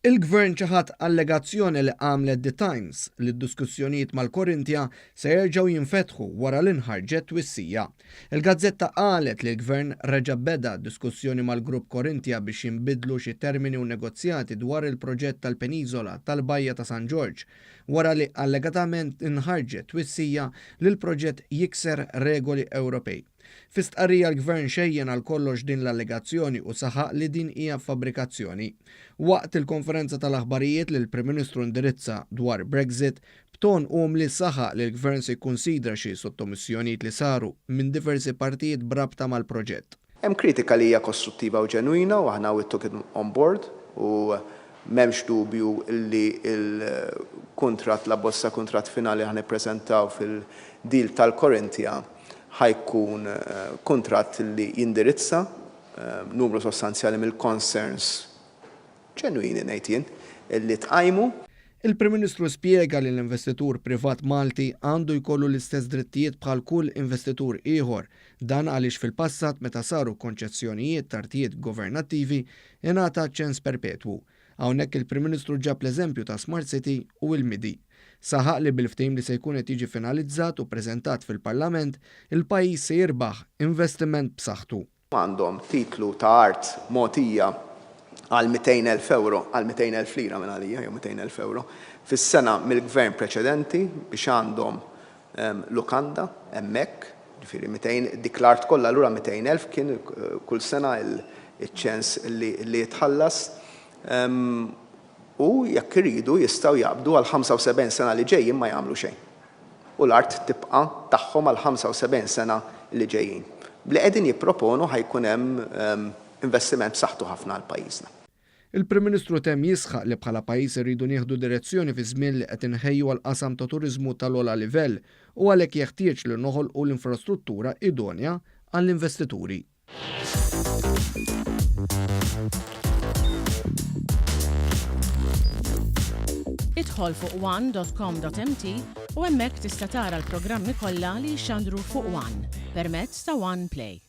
Il-Gvern ċaħad allegazzjoni li għamlet The Times li d-diskussjonijiet mal-Corinthia se jerġgħu jinfetħu wara li nħarġet twissija. Il-gazzetta qalet li l-Gvern reġa' beda diskussjoni mal-Grupp Corinthia biex jinbidlu xi termini u negozjati dwar il-proġett tal-peniżola tal-Bajja ta' San Ġorġ wara li allegatament inħarġet twissija li l-proġett jikser regoli Ewropej. Fi stqarrija l-Gvern xejjen għal kollox din l-allegazzjoni u saħaq li din hija fabbrikazzjoni. Waqt il-konferenza tal-aħbarijiet li l-Prim Ministru indirizza dwar Brexit, b'ton umli saħaq li l-Gvern se jikkunsidra xi sottomissjonijiet li saru minn diversi partijiet b'rabta mal-proġett. Hemm kritika li hija kostruttiva u ġenwina u aħna we took it on board u m'hemmx dubju li l-kuntratt, l-abbozz ta' kuntratt finali li ħa nippreżentaw fil-deal tal-Corinthia ħa jkun kuntratt li jindirizza numru sostanzjali mill-concerns ġenwini ngħid jien li tqajmu. Il-Prim Ministru spjega li l-investitur privat Malti għandu jkollu l-istess drittijiet bħal kull investitur ieħor. Dan għaliex fil-passat meta saru konċessjonijiet t'artijiet governattivi ingħata ċens perpetwu. Hawnhekk il-Prim Ministru ġab l-eżempju ta' Smart City u l-MIDI. Saħaq li bil-ftehim li se jkun qed jiġi finalizzat u preżentat fil-Parlament, il-pajjiż se jirbaħ investiment b'saħħtu. Għandhom titlu ta' art mogħtija għal 200,000 ewro, għal 200,000 lira minn għalija jew 200,000 ewro, fis-sena mill-Gvern preċedenti biex għandhom lukanda hemmhekk, jiġifieri 200, dik l-art kollha allura 200,000 kien kull sena ċ-ċens li jitħallas u jekk iridu jistgħu jaqbdu għal 75 sena li ġejjin ma jagħmlu xejn. U l-art tibqa' tagħhom għal 75 sena li ġejjin. B'li qegħdin jipproponu ħa jkun hemm investiment b'saħħtu ħafna għal pajjiżna. Il-Prim Ministru temm jisħaq li bħala pajjiż irridu nieħdu direzzjoni fi żmien li qed inħejju għal qasam ta' turiżmu tal-ogħla livell u għalhekk jeħtieġ li noħolqu l-infrastruttura idonea għall-investituri. Idħol fuq one.com.mt u hemmhekk tista' tara l-programmi kollha li jixxandru fuq One permezz ta' One Play.